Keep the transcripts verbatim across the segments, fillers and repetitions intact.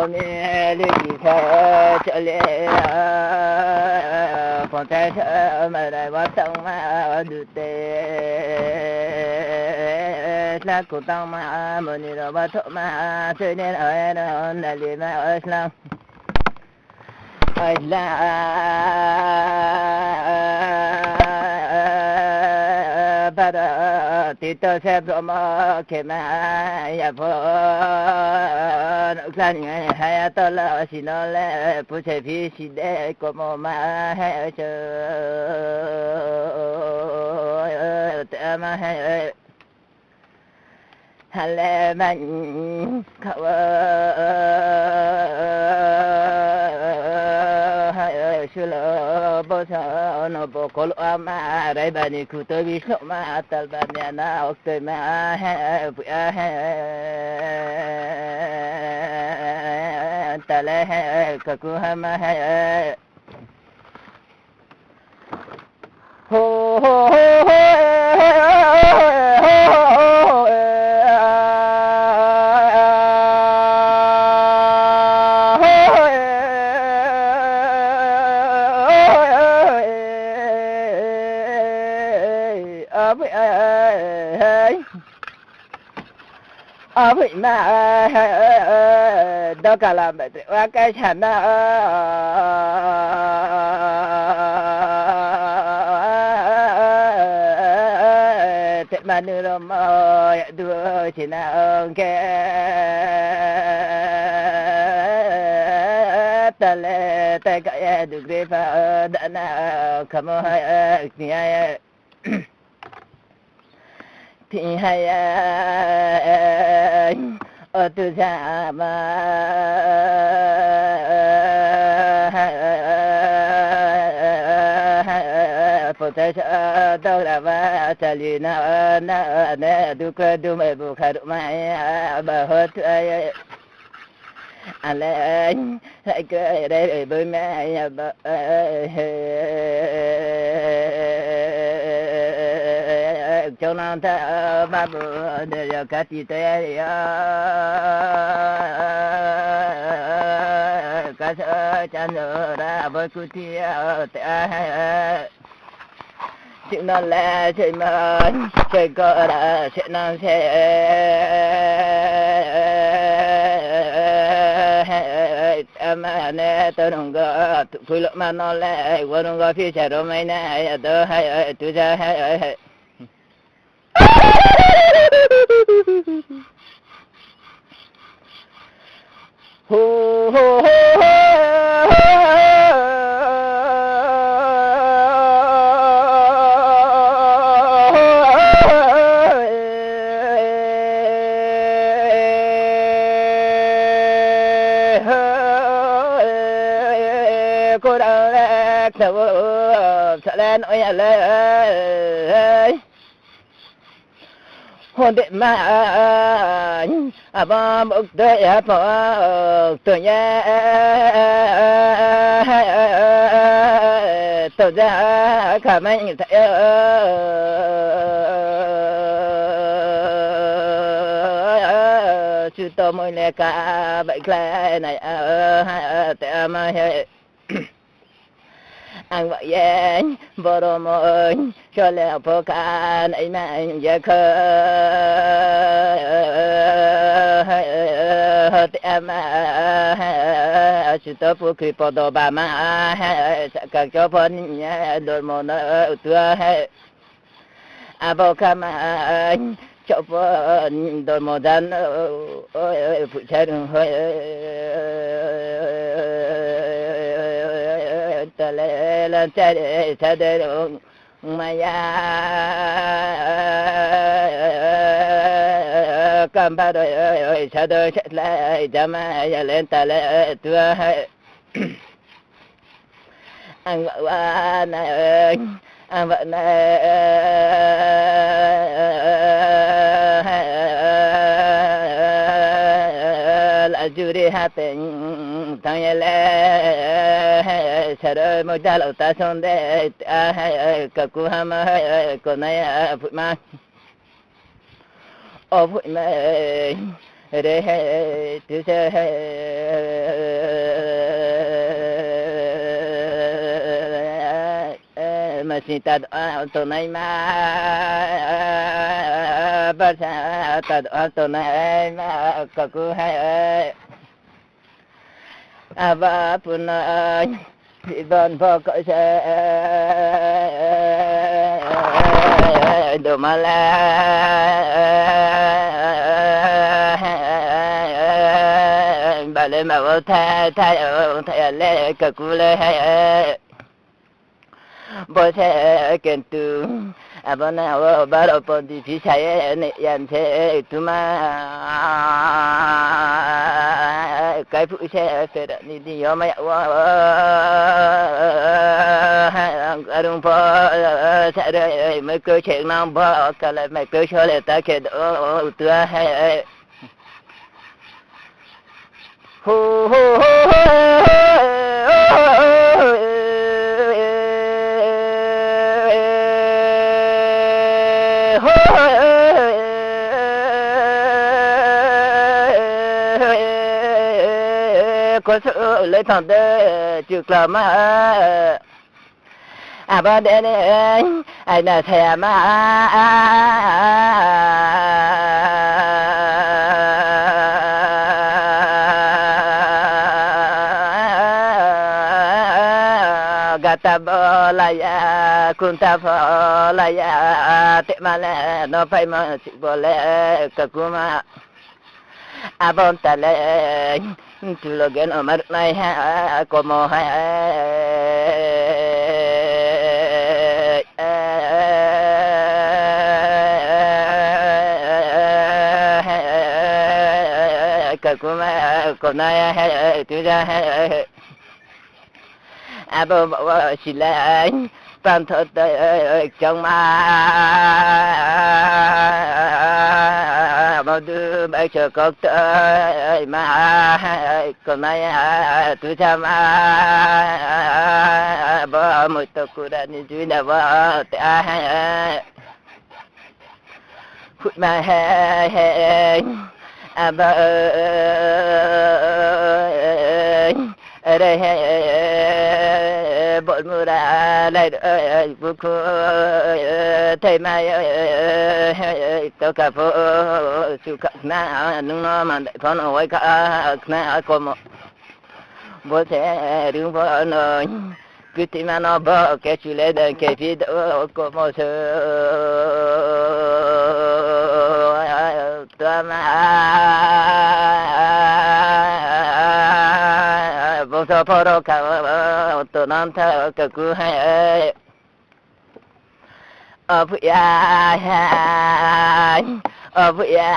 Ni legi kha chale, pongthai sa marai wa tangma dute, sla ku tangma moni ro wa thoma, tui ni ro e ro nali ma sla. Aila, bara tito se bromo khe ma ya pho, nukhlani haya tola sino le, puse phi si de komo ma he cho, te ma he. Hale man khawa, sulo boso no bokol ama, raibani khuto bisno ma, talbani ana oktoi ma he, puya he, tale he, kaku hama he. Aboi ma, dokalam batre wa kaisa na, te manu ro mo ya du sina ong khe, tale te ka ya dugre pha dana khamo ha ya kni ha ya. Thing hai, o tu jama, potai sa dora ba chali na, na ne dukha dumai bukha rumai ba ho tu ai. Ale, lai kre re re boi me ya ba, chonang ta babu de ya kati te ya, kasa chan ra boi kuti ya te. Sino le, simo, se kora, se nang se. Ama ne torungo, tu kuilo ma no le, warungo phi sa ro mai na, ya do hai, tu ja hai. Kurang le kna wo, salen oya le. Honde ma, abo bok to ya pho, to ya, to ja, khamai ta ya. Chu to moi le ka bai khlai nai, te ma he. Ang ba ye, boro mo, chole pho kha, nai ma ye kho. Te ma, chu to pukri podo ba ma, saka cho pho ni ye, dormo no tua he. Abo kha ma, cho pho, dormo dan, phuisa rung ho, tale lan chare, sade rung maya, kambaro, sado, sala, jama, ya len tale, tua hai. Ang wa na, ang wa na, la juri ha peng, tang ye le, saro mo jalo ta song de, a, kaku ha ma, ko na ya, phu ma. O phui ma, Re he, tu se he, masi ta do tongnaima, barsa ta do tongnaima, kaku he. Abo puno, ibon pho kose, doma le, bale ma wo thai, thai, thai le, kaku le. Bo se kintu, abo no wo baro pondi phi sa ye ne yan se tuma, kaiphuh se pherao ni di yo mai ya wo, arung pho, sare, mai khe se nang pho, kala mai khe so le ta khe do, tua he. Ho, ho, ho, ho, koso le thang de, chukla ma. Abo de ne, aina saya ma, gata bo la ya, kunta pho la ya, tema le no phaimo si bo le, kakuma. Abo nta le, tuloge no mar nai ha, komo ha, kakuma, konai ha, tuja ha. Abo bo sila, pantho to, chongma, modu bai so kok to, ma, konai, tuja ma, bo muito kura ni juina bo, te, Phuima he, abo, re he, bolmura lai, bukhu, thaima, tokha pho, sukha khna, nung no mandai pho no wai kha khna komo. Bo se rung pho no, kutima no bo khe chule de khe phi do komo se. Tma, bongso phoro kha, to nang tha kaku hai. Abu ya, abu ya,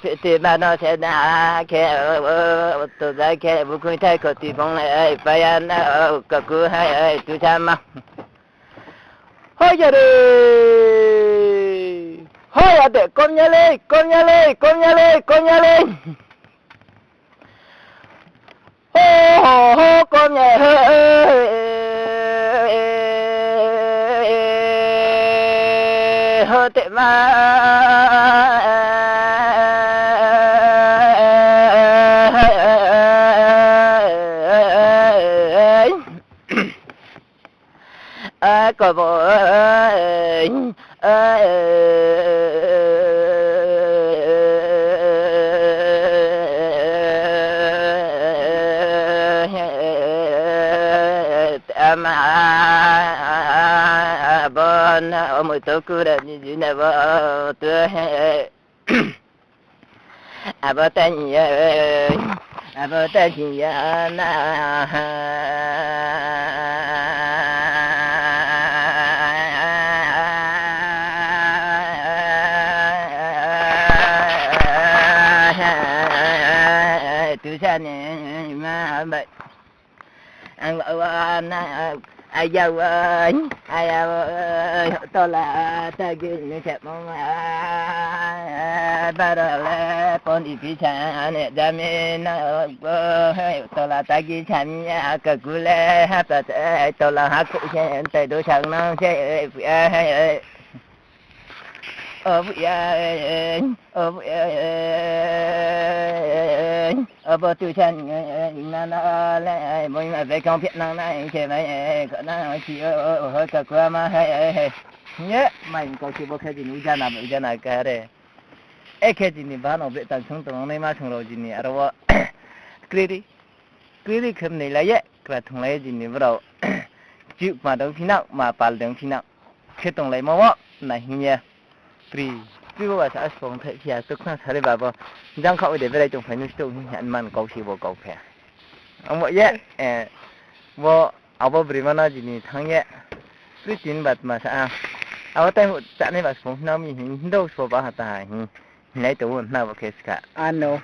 piti mano se na khe, to za khe, bukhui thai kho ti phong le, paya na, kaku hai, tu sama. Hoi ya re! Hoi ya de, kom ya le, kom ya le, kom ya le, kom ya le! Ho, ho, ho, kom ya, ho, ho, te ma, a, kobo, ama, bon, omo to kura ni jina bo, tu he. Abo tang ya, abo tang ya na. Tu sa ni ma bai. Ang wa na. Aya wo, aya wo, tola tagi ni se mung, bara le pon di pisa ne jami na, tola tagi sami ya, kaku le ha ta te, tola ha ku se, tai do sang nang se, Obu ya, obu ya, obo tu san, na na le, moi ma be kong phi nang na, se mai, ko na si, o, o, ho, ka kua ma, he, he, he. Ye, mai kau si bo khe jini ujana, ujana kare. E khe jini ba no bre tang sung tong nai ma sung rao jini, aro wo. Kriri. Kriri khe mnoi lai ye, kra thung lai ye jini brao. Kchiu kma dong phi nang, ma pal dong phi nang. Khe tonglaimo wo, na hing ye. Pri, pri bo ba sa spong thai phi ya, tukhna sare ba bo. Jang khaoh de berai tong phai nung sto hing ya, man kau si bo kau phe. Amo ye, eh, bo abo brima no jini thanng ye. Pri tin ba tma sa a. Abo tai mo chánai ba spong hing na mi hing, hing do sbo ba ha ta ha hing. Hinglai tong ou hna bo khe ska. Ano.